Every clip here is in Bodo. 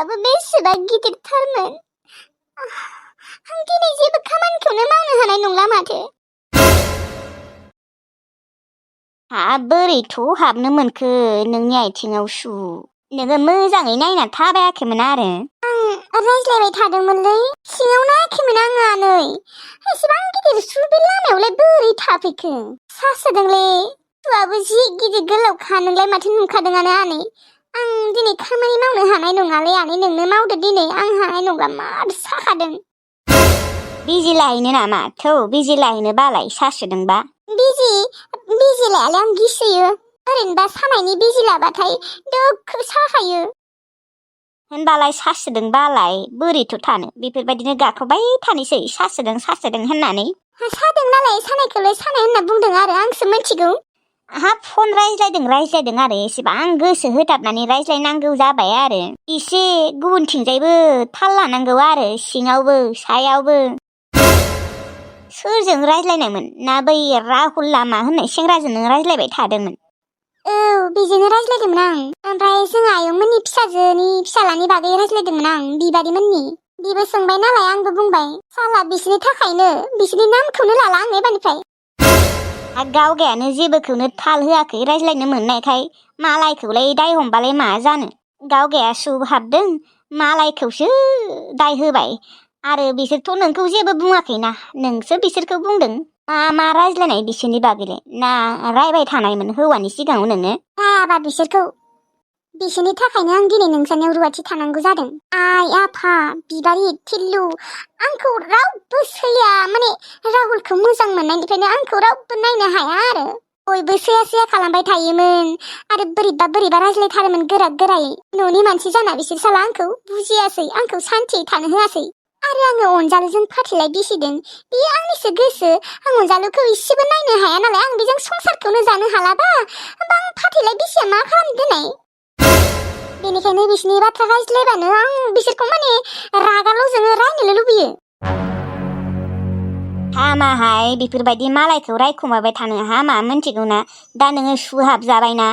गोसोआबो बेसेबा गिदिरथारमोन। आं दिनै जेबो खामानिखौनो मावनो हानाय नंला माथो। बोरैथ' हाबनो मोनखो नोंनि आथिङाव सु? नोङो मोजाङै नायना थाबायाखैमोन आरो। आं रायज्लायबाय थादोंमोनलै, सिङाव नायाखैमोन आङो आनै। एसेबां गिदिर सु बे लामायावलाय बोरै थाफैखो? सासोदोंलै, सुआबो जि गिदिर गोलावखा, नोंलाय माथो नुखादोंआनो आनै। आं दिनै खामानि मावनो हानाय नङालै आनै, नोंनो मावदो दिनै, आं हानाय नंला मार साखादों। बिजि लाहैनो नामा? थौ बिजि लाहैनो बालाय सासोदोंबा। बिजि लायालाय आं गिसोयो। ओरैनोबा सानायनि बिजि लाबाथाय दोखो साखायो। होनबालाय सासोदों बालाय बोरैथ' थानो, बेफोरबायदिनो गाख्रबबाय थानोसै सासोदों होननानै। सादों नालाय सानायखौलाय सानाय होनना बुंदों आरो आंसो मिथिगौ। फन रायज्लायदों आरो एसेबां गोसो होथाबनानै रायज्लायनांगौ जाबाय आरो। एसे गुबुनथिंजायबो थाल लानांगौ आरो, सिङावबो सायावबो। सोरजों रायज्लायनायमोन? ना बै राहुल लामा होननाय सेंग्राजों नों रायज्लायबाय थादोंमोन? औ, बेजोंनो रायज्लायदोंमोन आं। ओमफ्राय जों आयंमोननि फिसाजोनि फिसालानि बागै रायज्लायदोंमोन आं, बिबारिमोननि। बिबो सोंबाय नालाय आंबो बुंबाय। साला बिसोरनि थाखायनो बिसोरनि नामखौनो लाला आं एबारनिफ्राय। गावगायानो जेबोखौनो थाल होआखै रायज्लायनो मोननायखाय, मालायखौलाय दाय हमबालाय मा जानो? गावगाया सुब हाबदों, मालायखौसो दाय होबाय। आरो बिसोरथ' नोंखौ जेबो बुङाखैना, नोंसो बिसोरखौ बुंदों। मा रायज्लायनाय बिसोरनि बागैलाय? ना रायबाय थानायमोन हौवानि सिगाङाव नोङो? हाबा बिसोरनि थाखायनो आं दिनै नोंसानियाव रुवाथि थानांगौ जादों। आइ आफा, बिबारि, थिल्लु, आंखौ रावबो सैया, माने राहुलखौ मोजां मोननायनिफ्रायनो आंखौ रावबो नायनो हाया आरो। बयबो सैया खालामबाय थायोमोन आरो बोरैबा रायज्लायथारोमोन गोरायै। न'नि मानसि जाना बिसोर साला आंखौ बुजियासै, आंखौ सान्थियै थानो होआसै। आरो आङो अनजालुजों फाथैलाय बिसिदों, बेयो आंनिसो गोसो। आं अनजालुखौ इसेबो नायनो हाया नालाय, आं बेजों संसारखौनो जानो हालाबा होमबा आं फाथैलाय बिसिया मा खालामनो देनाय? बेनिखायनो बिसोरनि बाथ्रा रायज्लायबानो आं बिसोरखौ माने रागाल' जोङो, रायनोल' लुबैयो। हामाहाय बेफोरबायदि मालायखौ रायखुमाबाय थानो हामा, मिन्थिगौ ना? दा नोङो सुहाब जाबायना।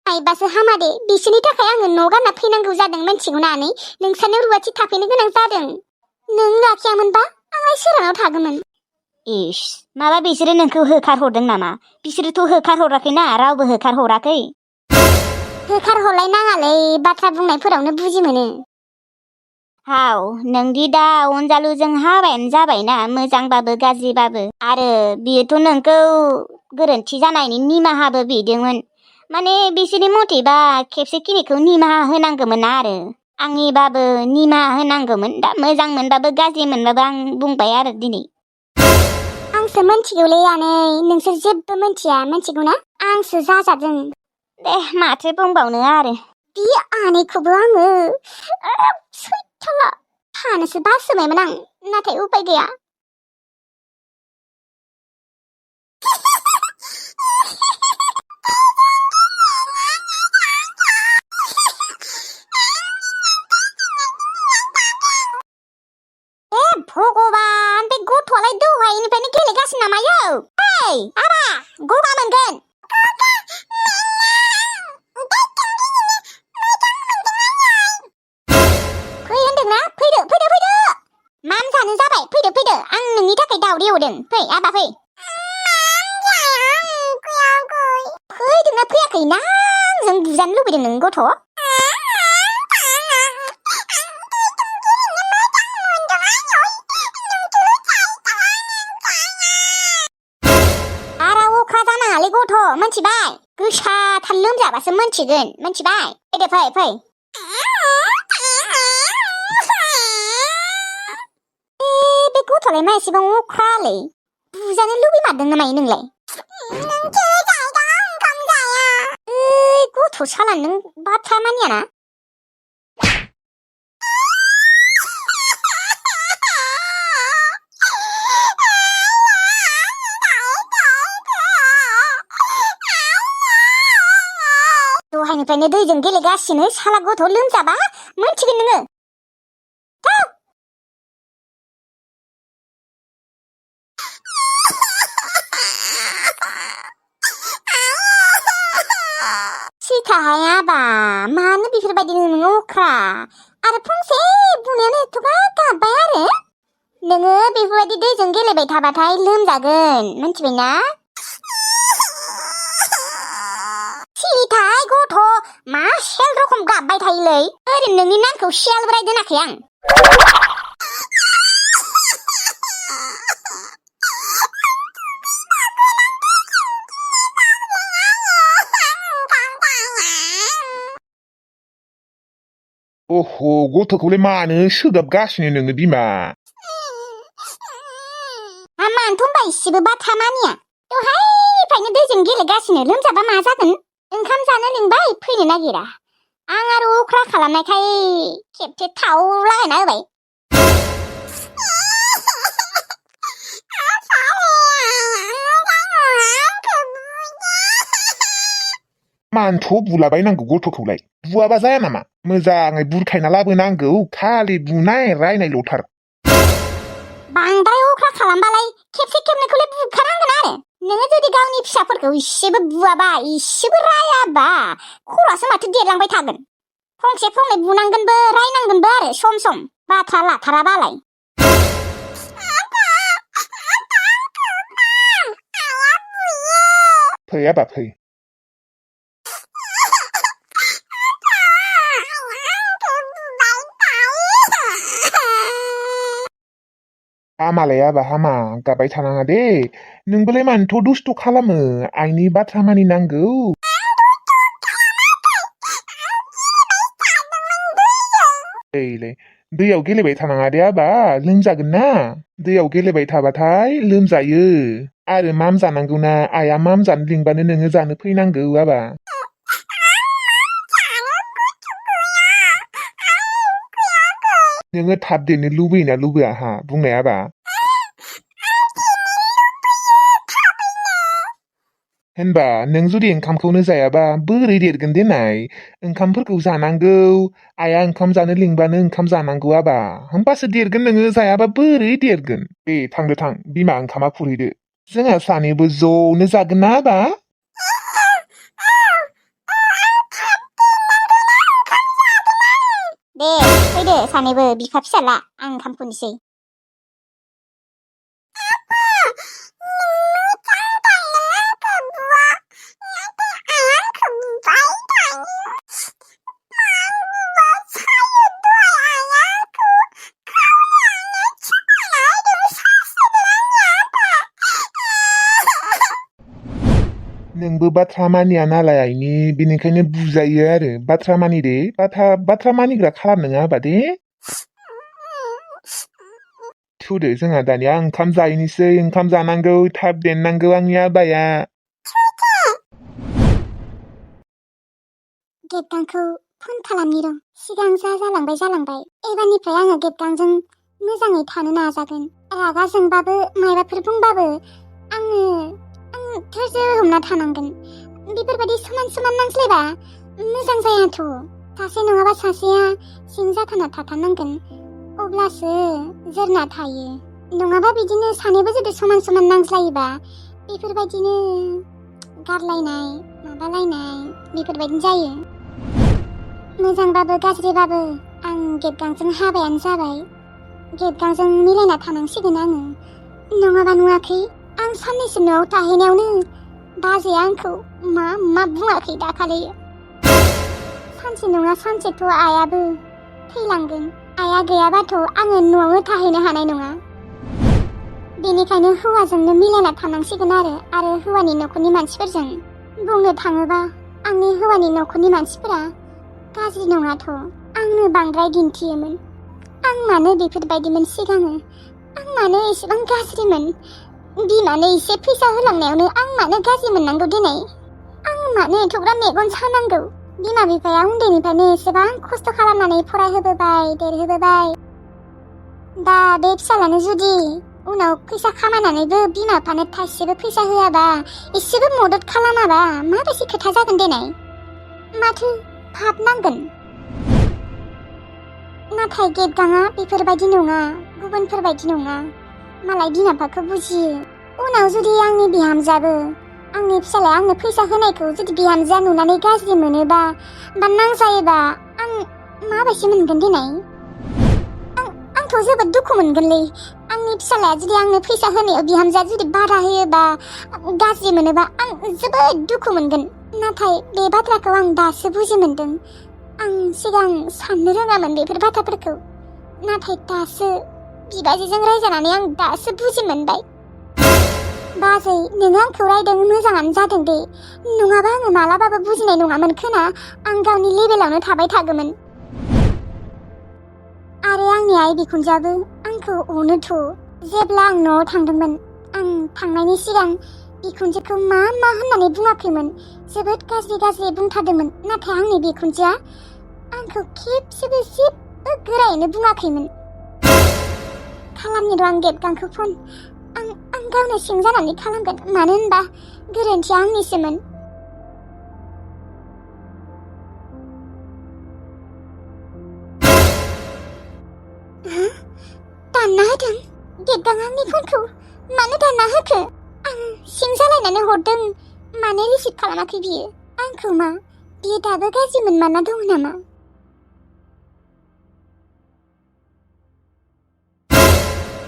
नायबासो हामा दे, बिसोरनि थाखाय आङो न' गारना फैनांगौ जादों, मिन्थिगौ ना आनै? नोंसानियाव रुवाथि थाफैनो गोनां जादों। नों लाखियामोनबा आंलाय सोरहानाव थागौमोन? इस, माबा बिसोरो नोंखौ होखारहरदों नामा? बिसोरोथ' होखारहराखैना, रावबो होखारहराखै। होखारहरलाय नाङालै, बाथ्रा बुंनायफोरावनो बुजि मोनो। हाव, नोंदि दा अनजालुजों हाबायानो जाबायना, मोजांबाबो गाज्रिबाबो। आरो बियोथ' नोंखौ गोरोन्थि जानायनि निमाहाबो बिदोंमोन। माने बिसोरनि मथेबा खेबसेखिनिखौ निमाहा होनांगौमोन आरो। आंनिबाबो निमाहा होनांगौमोन। दा मोजां मोनबाबो गाज्रि मोनबाबो आं बुंबाय आरो दिनै। आंसो मिन्थिगौलै आनै, नोंसोर जेबो मिन्थिया, मिन्थिगौ ना? आंसो जाजादों। दे माथो बुंबावनो आरो। बे आनैखौबो आङो सैथाला थानोसो बासोबायमोन आं, नाथाय उपाय गैया। भगबान, बे गथ'आलाय दहायनिफ्रायनो गेलेगासिनो नामायो? ओइ आबा, गगा मोनगोन। फै होनदोंना, फैदो। मान जानो जाबाय, फैदो, आं नोंनि थाखाय दावदै एवदों। फै आबा फै। फैदोंना फैयाखै ना आंजों बुजानो लुबैदों नों गथ'? गथ' मोनथिबाय? गोसाथार लोमजाबासो मोनथिगोन, मोनथिबाय? फै। बे गथ'लाय मा एसेबां अख्रालै? बुजानो लुबैमारदों ना मायो नोंलाय? गथ' साला नों बाथ्रा मानियाना? दहायनिफ्रायनो दैजों गेलेगासिनो, साला गथ' लोमजाबा मोनथिगोन नोङो। थाहायाबा मानो बेफोरबायदि नोङो अख्रा आरो फंसे बुंनायानो एथ'बा गाबबाय आरो नोङो बेफोरबायदि दैजों गेलेबाय थाबाथाय लोमजागोन मिन्थिबायना सिरिथाय गथ' मा सेल रखम गाबबाय थायोलै ओरैनो नोंनि नामखौ सियाल बोराय दोनाखै आं अह' गथ'खौलाय मानो सोगाबगासिनो नोङो बिमा मानोथ' होनबा इसेबो बाथ्रा मानिया दहायनिफ्रायनो दैजों गेलेगासिनो लोमजाबा मा जागोन ओंखाम जानो लिंबाय फैनो नागिरा आं आरो अख्रा खालामनायखाय खेबसे थाव लागायना होबाय मानोथ' बुलाबायनांगौ गथ'खौलाय बुवाबा जाया नामा मोजाङै बुरखायना लाबोनांगौ खालि बुनाय रायनायल'थार बांद्राय अख्रा खालामबालाय खेबसे खेबनैखौलाय बुखानांगोन आरो नोङो जुदि गावनि फिसाफोरखौ इसेबो बुवाबा इसेबो रायाबा खर'आसो माथो देरलांबाय थागोन फंसे फंनै बुनांगोनबो रायनांगोनबो आरो सम सम बाथ्रा लाथाराबालाय फै आबा फै हामालाय आबा हामा गाबबाय थानाङा दे नोंबोलाय मानोथ' दुस्थ' खालामो आइनि बाथ्रा मानिनांगौ ओइलाय दैयाव गेलेबाय थानाङा दे आबा लोमजागोन ना दैयाव गेलेबाय थाबाथाय लोमजायो आरो माम जानांगौ ना आइया माम जानो लिंबानो नोङो जानो फैनांगौ आबा नोङो थाब देरनो लुबैयोना लुबैया हा बुंनाय आबा होनबा नों जुदि ओंखामखौनो जायाबा बोरै देरगोन देनाय ओंखामफोरखौ जानांगौ आइया ओंखाम जानो लिंबानो ओंखाम जानांगौ आबा होमबासो देरगोन नोङो जायाबा बोरै देरगोन दे थांदो थां बिमा ओंखामा खुरहैदो जोंहा सानैबो ज'नो जागोन ना आबा दे फैदो सानैबो बिफा फिसाला आं ओंखाम खुरनोसै नोंबो बाथ्रा मानिया नालाय आइनि बेनिखायनो बुजायो आरो बाथ्रा मानिदे बाथ्रा मानिग्रा खालाम नोङा आबा दे थुदो जोंहा दानिया ओंखाम जाहैनोसै ओंखाम जानांगौ थाब देरनांगौ आंनि आबाया गेबगांखौ फन खालामनि र' सिगां जालांबाय एबारनिफ्राय आङो गेबगांजों मोजाङै थानो नाजागोन रागा जोंबाबो मायबाफोर बुंबाबो आं धैर्य हमना थानांगोन बेफोरबायदि समान समान नांज्लायबा मोजां जायाथ' सासे नङाबा सासेया सिं जाथाना थाथारनांगोन अब्लासो जोरना थायो नङाबा बिदिनो सानैबो जुदि समान समान नांज्लायोबा बेफोरबायदिनो गारलायनाय माबालायनाय बेफोरबायदिनो जायो मोजांबाबो गाज्रिबाबो आं गेबगांजों हाबायानो जाबाय गेबगांजों मिलायना थानांसिगोन आङो नङाबा नुवाखै आं साननैसो न'आव थाहैनायावनो बाजैया आंखौ मा बुङाखै दाखालि सानसे नङा सानसेथ' आइयाबो थैलांगोन आइया गैयाबाथ' आङो न'आवनो थाहैनो हानाय नङा बेनिखायनो हौवाजोंनो मिलायना थानांसिगोन आरो हौवानि न'खरनि मानसिफोरजों बुंनो थाङोबा आंनि हौवानि न'खरनि मानसिफोरा गाज्रि नङाथ' आंनो बांद्राय दिन्थियोमोन आं मानो बेफोरबायदिमोन सिगाङो आं मानो एसेबां गाज्रिमोन बिमानो एसे फैसा होलांनायावनो आं मानो गाज्रि मोननांगौ दिनै आं मानो एथ'ग्राब मेगन सानांगौ बिमा बिफाया उन्दैनिफ्रायनो एसेबां खस्थ' खालामनानै फरायहोबोबाय देरहोबोबाय दा बे फिसालानो जुदि उनाव फैसा खामायनानैबो बिमा बिफानो थाइसेबो फैसा होआबा एसेबो मदद खालामाबा माबायदि खोथा जागोन देनाय माथो भाबनांगोन नाथाय गेबगाङा बेफोरबायदि नङा गुबुनफोरबायदि नङा मालाय बिमा बिफाखौ बुजियो उनाव जुदि आंनि बिहामजोआबो आंनि फिसालाया आंनो फैसा होनायखौ जुदि बिहामजोआ नुनानै गाज्रि मोनोबा बा नांजायोबा आं माबायदि मोनगोन दिनै आंथ' जोबोद दुखु मोनगोनलै आंनि फिसालाया जुदि आंनो फैसा होनायाव बिहामजोआ जुदि बाधा होयोबा गाज्रि मोनोबा आं जोबोद दुखु मोनगोन नाथाय बे बाथ्राखौ आं दासो बुजि मोनदों आं सिगां साननो रोङामोन बेफोर बाथ्राफोरखौ नाथाय दासो बिबाजैजों रायजानानै आं दासो बुजि मोनबाय बाजै नोङो आंखौ रायदों मोजाङानो जादों दे नङाबा आङो मालाबाबो बुजिनाय नङामोन खोना आं गावनि लेभेलावनो थाबाय थागौमोन आरो आंनि आइ बिखुनजोआबो आंखौ अनोथ' जेब्ला आं न'आव थांदोंमोन आं थांनायनि सिगां बिखुनजोखौ मा होननानै बुङाखैमोन जोबोद गाज्रि बुंथारदोंमोन नाथाय आंनि बिखुनजोआ आंखौ खेबसेबो जेबो गोरायैनो बुङाखैमोन खालामनि र' आं गेटगांखौ फन आं गावनो सिं जानानै खालामगोन मानो होनबा गोरोन्थिया आंनिसोमोन दानना होदों गेटगां आंनि फनखौ मानो दानना होखो आं सिं जालायनानै हरदों मानो रिसिभ खालामाखै बियो आंखौ मा बियो दाबो गाज्रि मोनमारना दं नामा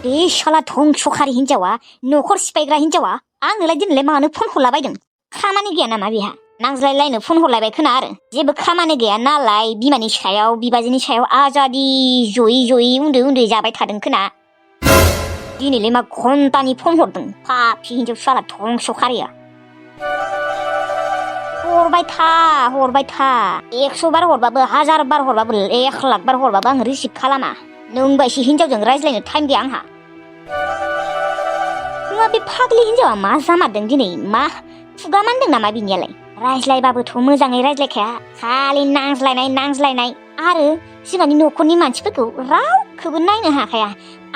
बे शाला धंसखारि हिन्जावा न'खर सिफायग्रा हिन्जावा आंनोलाय दिनैलाय मानो फन हरलाबायदों खामानि गैया नामा बेहा नांज्लायलायनो फन हरलायबाय खोना आरो जेबो खामानि गैया नालाय बिमानि सायाव बिबाजैनि सायाव आजादि जयै उन्दै जाबाय थादों खोना दिनैलाय मा घन्टानि फन हरदों पापि हिन्जाव शाला धंसखारिया हरबाय था 100 बार हरबाबो 1000 बार हरबाबो 1 लाख बार हरबाबो आं रिसिभ खालामा नोंबायसि हिन्जावजों रायज्लायनो टाइम गैया आंहा नङा बे फाग्लि हिन्जावा मा जामारदों दिनै मा खुगा मानदों नामा बिनियालाय रायज्लायबाबोथ' मोजाङै रायज्लायखाया खालि नांज्लायनाय आरो जोंहानि न'खरनि मानसिफोरखौ रावखौबो नायनो हाखाया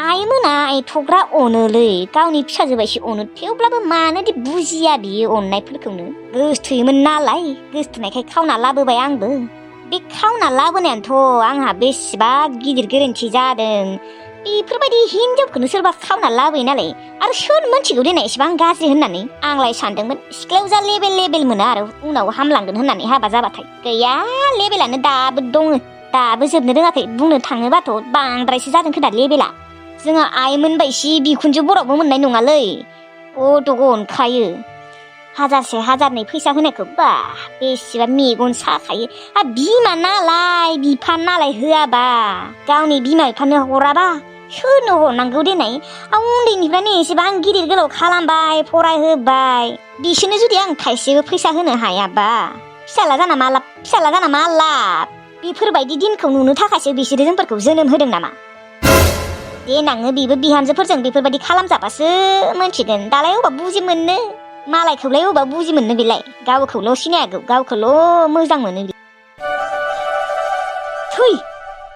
आइमोना एथ'ग्रा अनोलै गावनि फिसाजो बायदि अनो थेवब्लाबो मानोदि बुजिया बियो अननायफोरखौनो गोसथोयोमोन नालाय गोसथोनायखाय खावना लाबोबाय आंबो बे खावना लाबोनायानोथ' आंहा बेसेबा गिदिर गोरोन्थि जादों बेफोरबायदि हिन्जावखौनो सोरबा खावना लाबोयो नालाय आरो सोर मोनथिगौ देनाय एसेबां गाज्रि होननानै आंलाय सानदोंमोन सिख्लायाव जा लेबेल मोनो आरो उनाव हामलांगोन होननानै हाबा जाबाथाय गैया लेबेलानो दाबो दङ दाबो जोबनो रोङाखै बुंनो थाङोबाथ' बांद्रायसो जादों खोना लेबेला जोंहा आइमोन बायसि बिखुनजो बरावबो मोननाय नङालै गथ'खौ अनखायो 1000 1002 फैसा होनायखौ बा बेसेबा मेगन साखायो बिमा नालाय बिफा नालाय होआबा गावनि बिमा बिफानो हराबा सोरनो हरनांगौ देनाय उन्दैनिफ्रायनो एसेबां गिदिर गोलाव खालामबाय फरायहोबाय बिसोरनो जुदि आं थाइसेबो फैसा होनो हायाबा फिसाला जाना मा लाब बेफोरबायदि दिनखौ नुनो थाखायसो बिसोरो जोंफोरखौ जोनोम होदों नामा देनाङो बेबो बिहामजोफोरजों बेफोरबायदि खालामजाबासो मोनथिगोन दालाय अबा बुजि मोननो मालायखौलाय अबा बुजि मोननो बेलाय गावखौल' सिनायागौ गावखौल' मोजां मोनो थै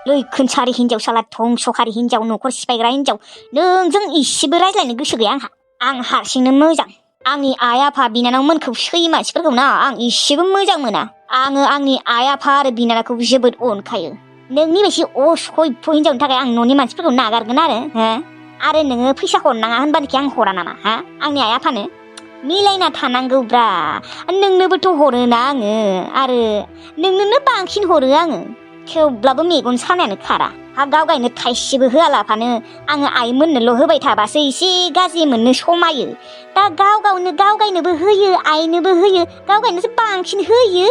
लैखोनसारि हिन्जाव शाला धंसखारि हिन्जाव न'खर सिफायग्रा हिन्जाव नोंजों इसेबो रायज्लायनो गोसो गैया आं हारसिंनो मोजां आंनि आइ आफा बिनानावमोनखौ सै मानसिफोरखौ ना आं इसेबो मोजां मोना आङो आंनि आइ आफा आरो बिनानावखौ जोबोद अनखायो नोंनि बायदि असभ्य हिन्जावनि थाखाय आं न'नि मानसिफोरखौ नागारगोन आरो नोङो फैसा हरनाङा होनबानोखि आं हरा नामा आंनि आइ आफानो मिलायना थानांगौब्रा नोंनोबोथ' हरोना आङो आरो नोंनोनो बांसिन हरो आङो थेवब्लाबो मेगन सानायानो खारा गाव गायनो थाइसेबो होआलाफानो आङो आइमोननोल' होबाय थाबासो एसे गाज्रि मोननो समायो दा गाव गायनोबो होयो आइनोबो होयो गाव गायनोसो बांसिन होयो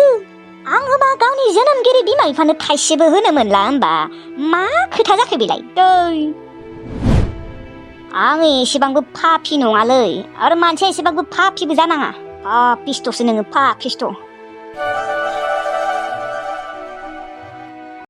आं होबा गावनि जोनोमगिरि बिमा बिफानो थाइसेबो होनो मोनला होमबा मा खोथा जाखो बेलाय दै आङो एसेबांबो पापि नङालै आरो मानसिया एसेबांबो पापिबो जानाङा पापिस्ट'सो नोङो पापिस्ट'